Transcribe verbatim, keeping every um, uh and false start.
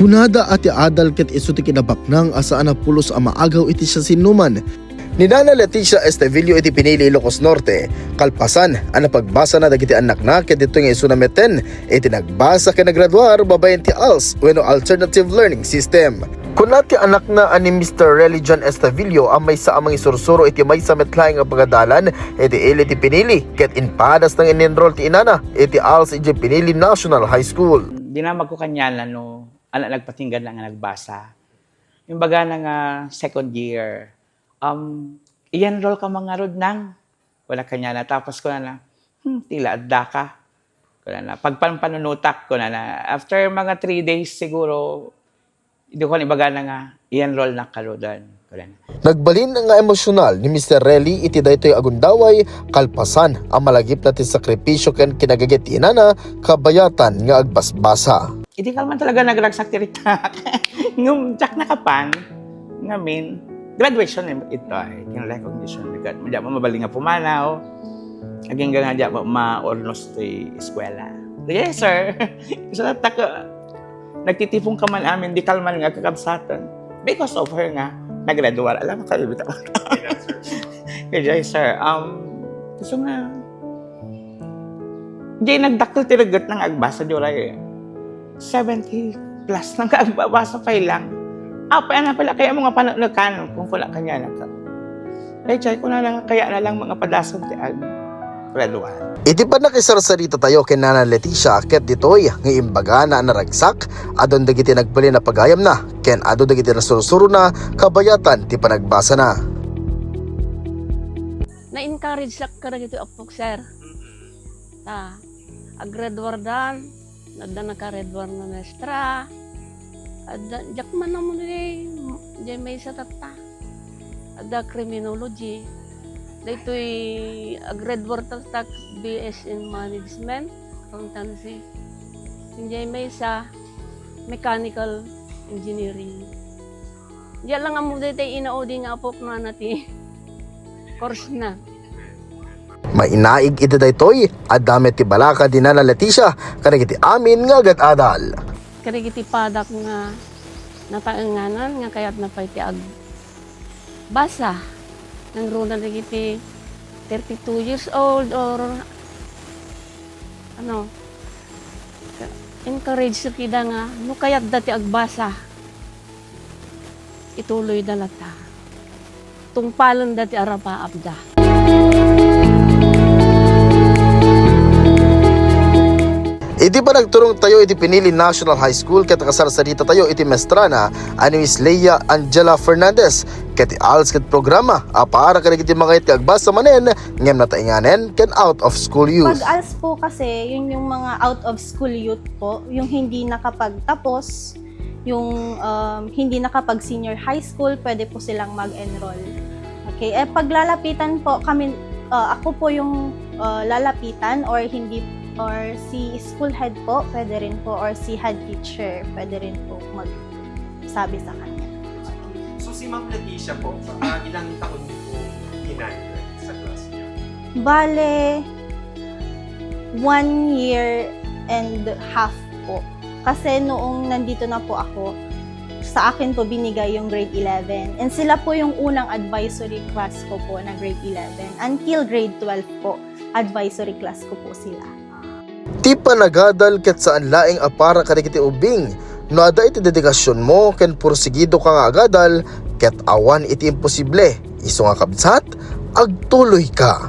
Kunada a ti adal ket isu ti kinabaknang a saan a pulos a maagaw iti siasinoman. Ni Nana Leticia Estevillo iti pinili Ilocos Norte, kalpasan a napagbasana dagiti annakna ket ditoy nga isuna metten iti nagbasa ken nagraduar babaen ti als wenno alternative learning system. Kuna ti anakna a ni Mister Religion Estevillo a maysa a mangisursuro iti maysa met laeng a pagadalan iti ili ti pinili ket impadasna nga in-enroll ti inana iti als idiay pinili National High School. Dinamag ko kaniana no ano, nagpatingga na nga nagbasa. Yung baga na nga second year, um, i-enroll ka man ngarud nang. Kuna kaniana, tapos kunana, "Hmm, tila adda ka." Kunana, pagpanpanunutak, kunana. After mga three days siguro, idi ko ni bagana nga, "I-enroll na kaludan." Kunana. Nagbalin nga emosyonal ni Mister Relly iti daytoy a gundaway, kalpasan a malagipna ti sakripisyo ken kinagagayat ti inana, kabayatan nga agbasbasa. Idi kalman talaga nagragsak ti riktak. Ngem diak nakapan, ngamin, graduation ito ay, yung recognition. Diak mabalin nga pumanaw, agingga nga diak maurnos ti eskwela. Yes, sir. Isa na tako, nagtitipon ka man amin, di kalman nga kakabsatan. Because of her nga, nagraduar. Alam mo, kalibit ako. Kaya, sir, um, gusto nga, di nagdakkel ti regret nga agbasa, di uray, eh. Seventy plus na nga agbabasa pay lang. Apay, ano pala, kaya mo nga panuknukan, kung kuna kaniana ka. Ay, chay, kuna na nga, kaya na lang mga padasan ti ag-, graduar. Iti pannakisarsaritatayo ken Nana Leticia, ket ditoy nga imbagana a naragsak, adun dagiti nagbalin a pagayamna, ken adu dagiti nasursurona, kabayatan ti panagbasana. Na-encourage sak kadagiti apok, sir. Ta, aggraduardan, adda nakagraduar nga maestra, adda, diak man ammo di, di maysa tatta. Adda criminology. Daytoy aggraduar tatta B S in management, accountancy. Di maysa, mechanical engineering. Diak lang ammo daytoy inaudi nga apok no ania ti course na. Mainaig iti daytoy, adda met ti balaka di Nana Leticia kadagiti amin nga agad-adal. Kadagiti padak nga nataenganan nga kayatna pay ti agbasa. Nangruna dagiti thirty-two years old or ano, encourage ida nga no kayatda ti agbasa, ituloyda latta. Tungpalenda ti arapaapda. Iti panagturongtayo iti pinili National High School ket kasarsaritatayo iti maestrana a ni Miss Leia Angela Fernandez ket ti als ket programa a para kadagiti mangayat nga agbasa manen ngem nataenganen ken out of school youth. Pag als po kasi, yun yung mga out of school youth po, yung hindi nakapagtapos, yung, um, hindi nakapag-senior high school, pwede po silang mag-enroll. Okay, eh, paglalapitan po kami, uh, ako po yung, uh, lalapitan or hindi, or si school head po, pwede rin po, or si head teacher, pwede rin po magsabi sa kanya. So, si Ma'am Leticia po, ah, ilang taon niyo po ginagawin sa class niyo? Bale, one year and half po. Kasi noong nandito na po ako, sa akin po binigay yung grade eleven. And sila po yung unang advisory class ko po na grade eleven. Until grade twelve po, advisory class ko po sila. Ti panagadal ket saan laeng a para kadagiti ubbing. No adda iti dedikasionmo ken pursigido ka nga agadal, ket awan iti imposible. Isu nga kabsat, agtuloy ka.